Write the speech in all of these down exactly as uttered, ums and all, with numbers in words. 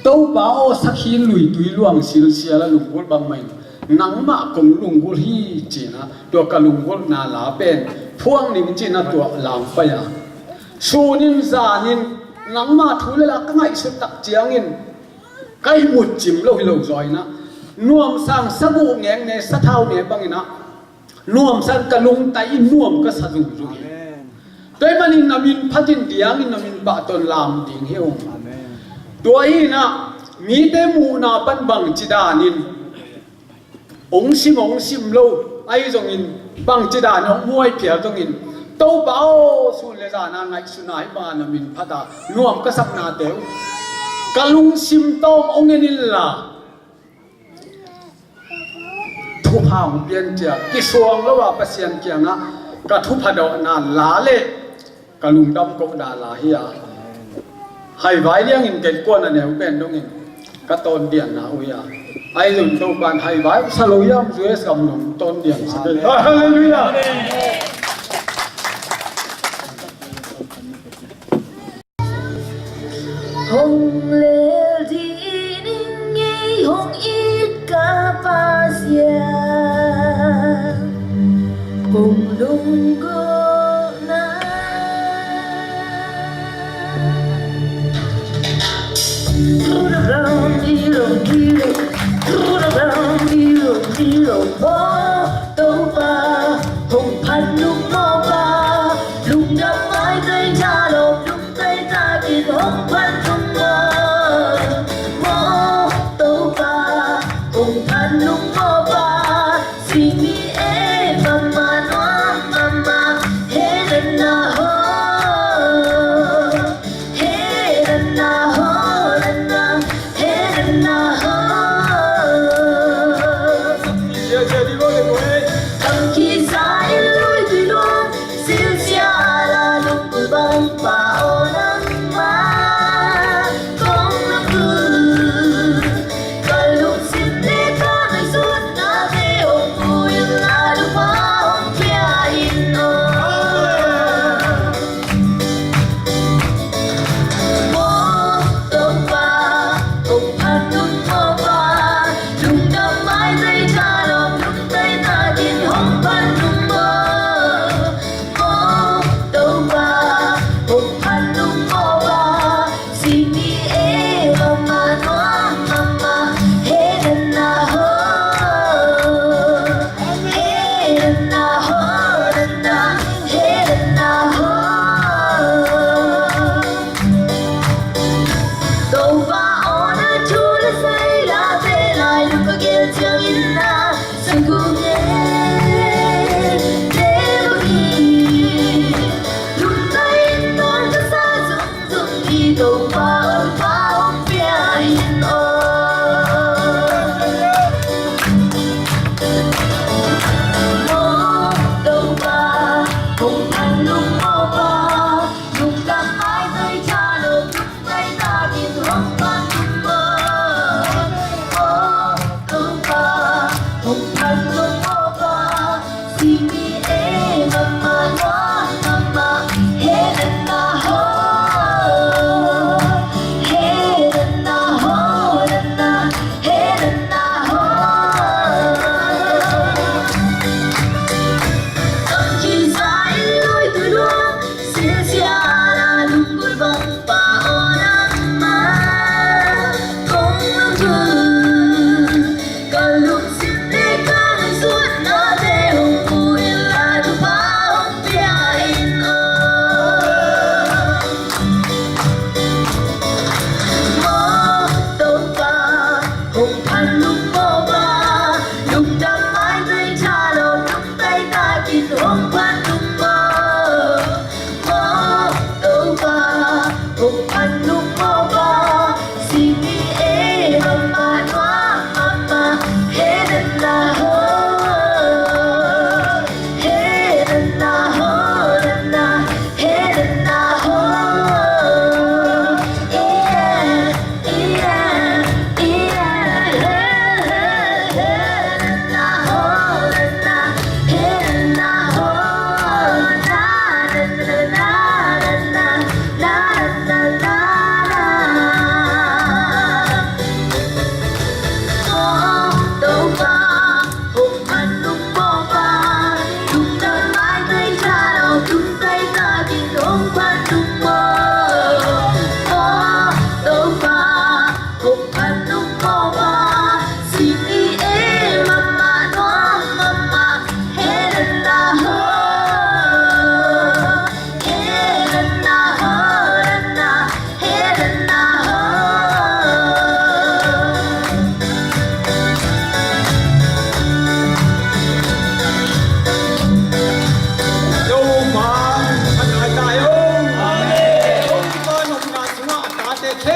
Topa aw, sakhi luitui luang silsial a lunggulh bangmah in nangmah kong lunggulh hi, ci-in ah tua ka lunggulhna la pen phuang ning ci-in ah tua lam pai a, sun in zan in nangmah thu le la ka ngaihsut tak ciangin ka ihmut cim lo hi lo zaw in ah, nuamsa in saguh ngek ne, sathau ne bangin ah nuamsa in ka lungtai in nuam ka sa zungzung hi. Amen. Tua ahih manin na min phat in diang in na min pahtawi in lam ding hi ung. Amen. Tua hi-in ah mite muhna pan bangci danin hong sim hong sim lo ahi zongin, bangci danin hong muai phial zongin, Topa aw, sun le zan a ngaihsutna hih banga na min phat a nuam ka saknate uh ka lungsim tawh hong en inla, thupha hong pia in, ci-a kisuang lo a Pasian kiangah ka thupha dawhna la le ka lungdam kohna la hi a, haivai liangin kei kuan a neu pen dongin ka tawndianna uh hi a. Ahi zongin Topa in haivai sa lo hiam, U S gam nong tawndian sa kei. Halleluiah. Hong lel ding ing ei, hong it ka Pasian, kong lunggulhna. Aw Topa, hong phat nung mawk a, lungdam maitei tha lo, lungtei takin hong phat nung maw. Aw Topa, hong phat nung mawk a, sing ni e mama, nuam mama, he na na ho. He na na ho, na na, he na na ho. Tangkisa in luitui luang silsial a lunggulh bang Pa aw, nangmah kong lunggulh. Ka lungsim le ka ngaihsutnate hong mu inla, thupha hong pia in aw. Aw Topa, hong phat nung mawk a, lungdam maitei tha lo, lungtei takin hong phat nung maw. Aw Topa, hong phat nung mawk a, sing ni e mama, nuam mama, he na na ho. He na na ho, na na, he na na ho. Topa aw, na thu le sa i late lai lung ka gel ciangin na saguk ngei te bangin lungtang in nuam ka sa zungzung hi. Topa aw, thupha hong pia in aw. Aw Topa, hong phat nung mawk a, lungdam maitei tha lo, lungtei takin hong phat nung maw. Aw Topa, hong phat nung mawk a, sing ni e mama, nuam mama, he na na ho.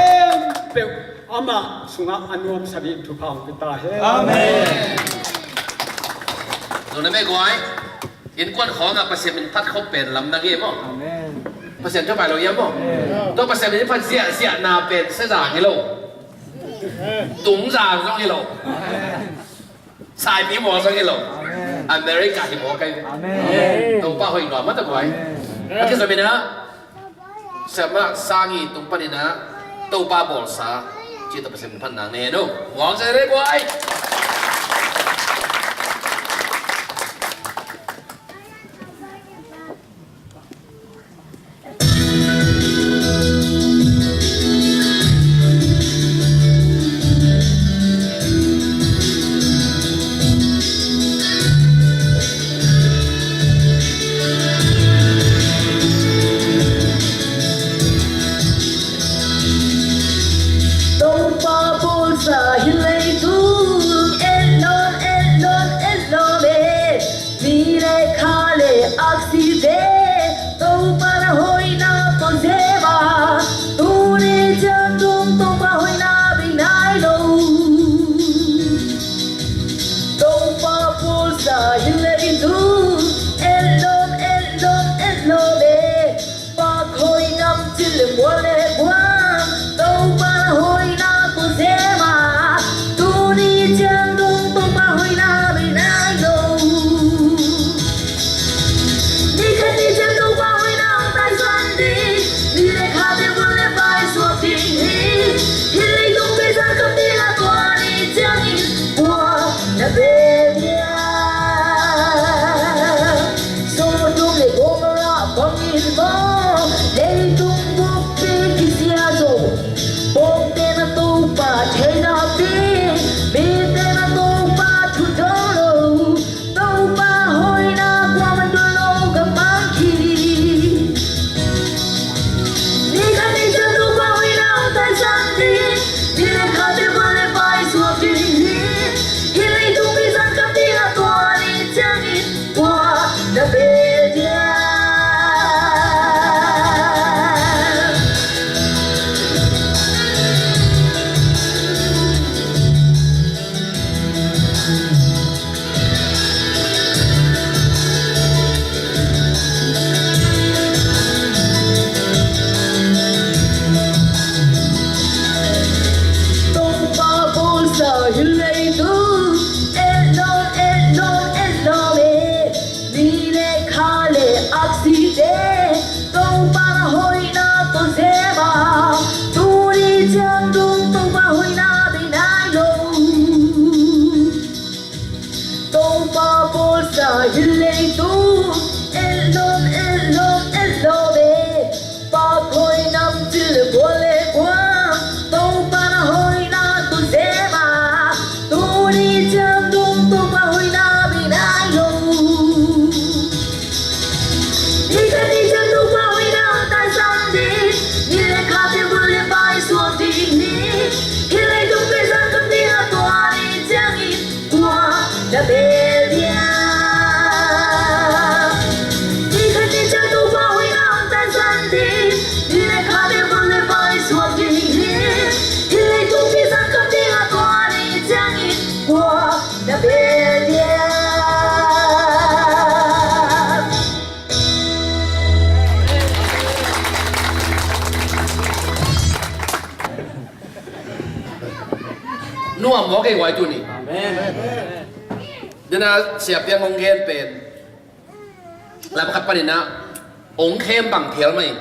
khempeuh amah sungah a nuamsa ding thupha hong pia ta hen. Amen. Nuna me guai, innkuan khawngah Pasian min phat khop pen lam na nge maw? Amen. Pasian thupha lo ia maw? Amen. Tua Pasian min phat ziahziah na pen Sezang hi lo, Tungzang zong hi lo, Saipi maw zong hi lo. Amen. America hi maw kai. Amen. Topa hoih lua mata buai. Amen. A kizo mina Siamah Sangi tung paninah Topa bawlsa cih tawh Pasian min phat nang ne no. Muang zai rei buai. Topa bawlsa hi leitung, et lawm, et lawm, et lawm e. Mi le kha le aksite, Topa na hoihna tawh zema, tuni ciang dong Topa hoihna bei nai lo. Topa bawlsa hi leitung, et lawm, et lawm, et lawm e. Pak hoih nam cin le mual le buang, Topa hoihna tawh zema, tuni ciang dong Topa hoihna bei nai lo. Ni khat ni ciang Topa hoihna hong taisan ding, ni le khate mual le pai suak ding hi. Hih leitung bei zan kham ding a, tua ni ciangin kua na bel dia. Sodom le Gomorrah bangin maw, leitung buppi kisia zo. Pawngte na Topa thei napi, mite na Topa thu dong lo. Topa hoihna kuaman dong lo ka mang hi. Ni khat ni ciang Topa hoihna hong taisan ding, ni le khate mual le pai suak ding hi. Hih leitung bei zan kham ding a, tua ni ciangin kua na bel dia. Topa bawlsa hi leitung, et lawm, et lawm, et lawm e. Mi le kha le aksite, Topa na hoihna tawh zema, tuni ciang dong Topa hoihna bei nai lo. Topa bawlsa hi leitung, et lawm, et lawm, et lawm e. Pak hoih nam cin le mual le buang, Topa na hoihna tawh zema, tuni ciang dong Topa hoihna bei nai lo. Ni khat ni ciang Topa hoihna hong taisan ding, ni le khate mual le pai suak ding hi. Hih leitung bei zan kham ding a, tua ni ciangin kua na bel dia. Ni khat ni ciang Topa hoihna hong taisan ding, ni le khate mual le pai suak ding hi. Hih leitung bei zan kham ding a, tua ni ciangin kua na bel dia. Nuam maw kei guai tuni? Amen. Dena siapiang hong gen pen lam khat paninah hong khem bang phial mai.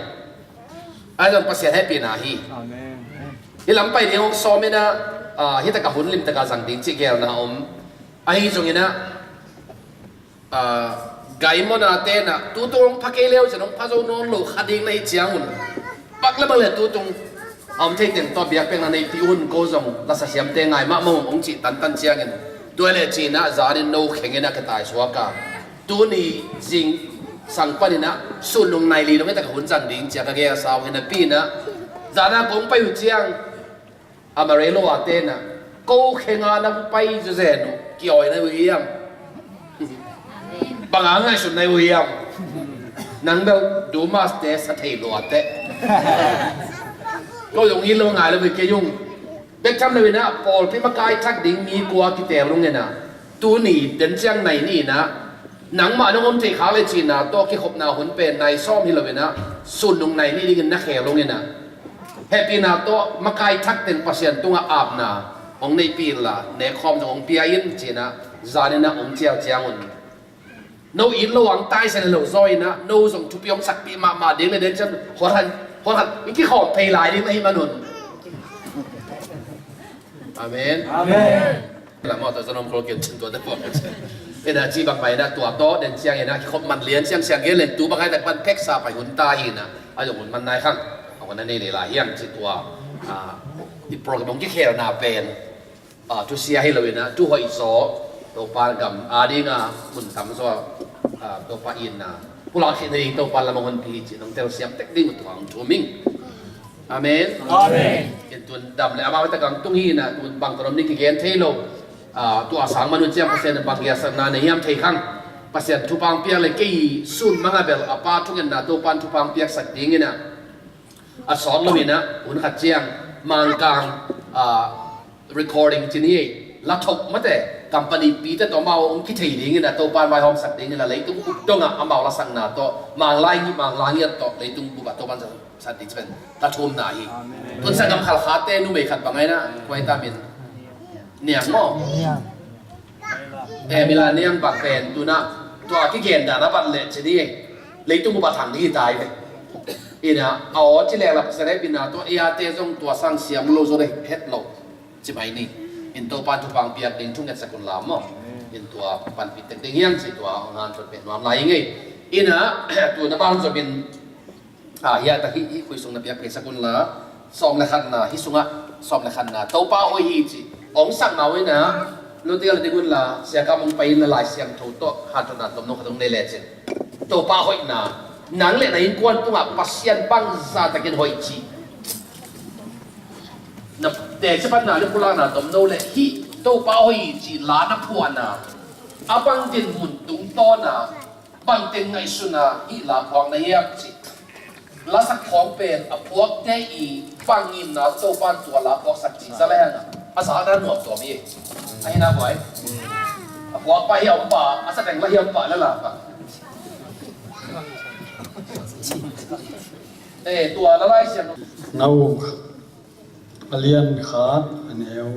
Ai zong Pasian hehpihna hi. Amen. Hih lam pai ding hong sawm inah, ah, hih takah hun limtakah zang ding cih gelna om. Ahi zonginah, ah, gai mawna tenah tutung hong pha kei leu cian hong pha zo nawn lo kha ding na hih ciangun, bak le bak le tutung a om thei teng tawh biakpiakna neihpih un, ko zong lasa siamte ngai mahmah un hong cih tantan ciangin, tua le cinah zanin no khenginah ka taisuak a, tuni zingsang paninah sun nung nai li dong hita ka hun zan ding cia ka gel sau hi napi inah, zana kong pai uh ciang Amarillo a tenah, ko khenga nang pai zuzen uh kiawi nai uh hiam? Banga ngaihsut nai uh hiam? Nang bel Dumas te sa thei lua teh. Ko zong it lo ngai lo ve kei ung. Bek tham lo in ah pawlpi makai thak ding mi kua kitel ung in ah, tuni den ciang nai ni in ah, nangmah nong om thei khak le cihna tawh kikhopna hun pen nai sawm hi lo in ah, sun nung nai ni dingin na khel ung in ah, hehpihna tawh makai thak teng Pasian tungah apna hong neihpih inla, nekkhawm zong hong pia in ci in ah, zan in ah hong cial ciangun, no it lo ang taisen lo zaw in ah, no zong thupi hong sakpih mahmah ding le den ciang hot han, hot han in kikhawm phei lai ding na hi manun. Amen. Amen. Lamah tawh zan om khol kei cin tua te pawh. In ah ci bang mai in ah tua tawh den ciang in ah kikhop man lian siangsiang gen leng tu bang ai tak pan pheksa pai hun ta hi in ah, a zong hun man nai khang. A hun a nei nei lai hiang ci tua, ah, i program hong kikhelna pen, ah, thusia hi lo in ah, thu hoih zaw, Topa gam a ding a hun tam zaw, ah, Topa in ah pulak khit na ding Topa lam a honpi hi ci nong telsiam tek ding uh tua hong thum ing. Amen. Amen. In tun dam le amau tak ang tung hi in ah, tun bang tawh om ding kigen thei lo. Ah, tua sang man uh ciang Pasian in bang giaksakna nei hiam thei khang. Pasian thupha hong piak le kei sun mang a bel a pa thungetna Topa in thupha hong piaksak ding in ah, a sawt lo in ah hun khat ciang Mangkang, ah, recording ci ni ei, la thok mate company pite tawh amau hong kithei ding in ah Topa in vaihawmsak ding in ah leitung bup dongah amau lasakna tawh Manglai ngi, Manglai ngiat tawh leitung bup ah Topa in sa ding ci pen ka thumna hi. Tun sanggam Khalkhate numei khat bang ai na, kua hi ta min? Niang maw? Eh, Mila Niang bang pen tun ah tua kigen dan a bat leh ci ni ei, leitung bup ah thang ding hi ta hi ve. In ah a aw ci leng la Pasian hehpihna tawh ei a te zong tua sang siam lo zaw ding het lo. Ci mai ni. In Topa thupha hong piak ding thungetsak un la maw. In tua panpih tek ding hiang ci tua hong hanthawn peh nuam lai hi ngei. In ah tun a bang zom in, ah, hiah tak hi, hi khui sung na piak pheisak un la. Sawm le khatna, hi sungah sawm le khatna Topa hoih hi ci hong sakna uh in ah, note la ding un la, Sia Kam hong pai in la Lai Siangtho tawh hanthawnna tomno khat hong nei lecin, Topa hoihna, nang le na innkuan tungah Pasian bangza takin hoih ci na teci panna le pulakna tomno le hih Topa hoih ci la na phuahna, a bang dinmun tungtawna, bang teng ngaihsuna hih la phuak na hiam ci. Lasak khawng pen a phuakte i bang ngimna Topa in tua la phuaksak ci sa le hang a, a sa na nuam tuam hi. A hi na buai. A phuak pa hi a om pa, a sa teng la hi a om pa la la pa. Eh, tua la Lai Siang. Ngau a lian khat a neu.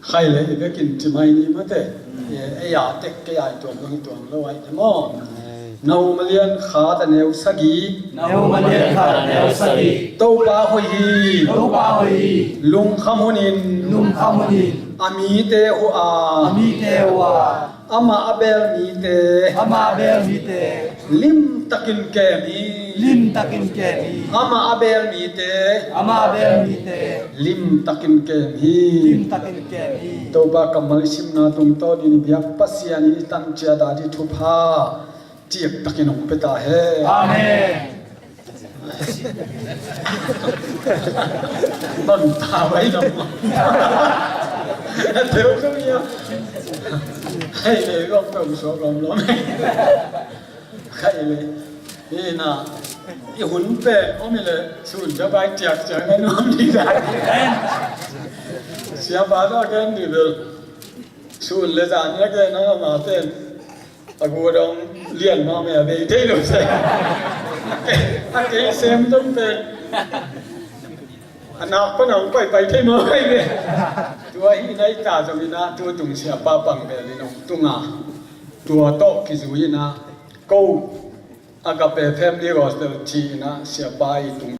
Khai le i bekin ci mai ni mate. Eh, ei a tek kei ai tuam lo hi tuam lo ai te maw. Nau malian khat a neu sagi. Nau malian khat a neu sagi. Topa hoih hi. Topa hoih hi. Lungkham hunin. Lungkham hunin. A mite uh a. A mite uh a. Amah a bel mite. Amah a bel mite. Limtakin kem hi. Limtakin kem hi. Amah a bel mite. Amah a bel mite. Limtakin kem hi. Limtakin kem hi. Topa kammal i simna tungtawn in i biak Pasian in i tang ciat a di thupha ciaptakin hong pia ta hen. Amen. Bang ta vai nong. Teu tu ya. Hai le gong gong so gong lo. Khai le. Hi na. I hun pen om i le sun ja bai tiak tiak na nuam di da. Sia ba da gen di bel. Sun le zan ya gen na ma pen. A gu dong lian ma me a bei thei lo se. A kei sem dong pen. A nak pa nang pai pai thei ma pai ve. Tua hi nai ta zong i na tu tung sia pa pang bel i nong tunga. Tua tawh kizui i na. Ko Agape Family Gospel ci i na sia pa i tung.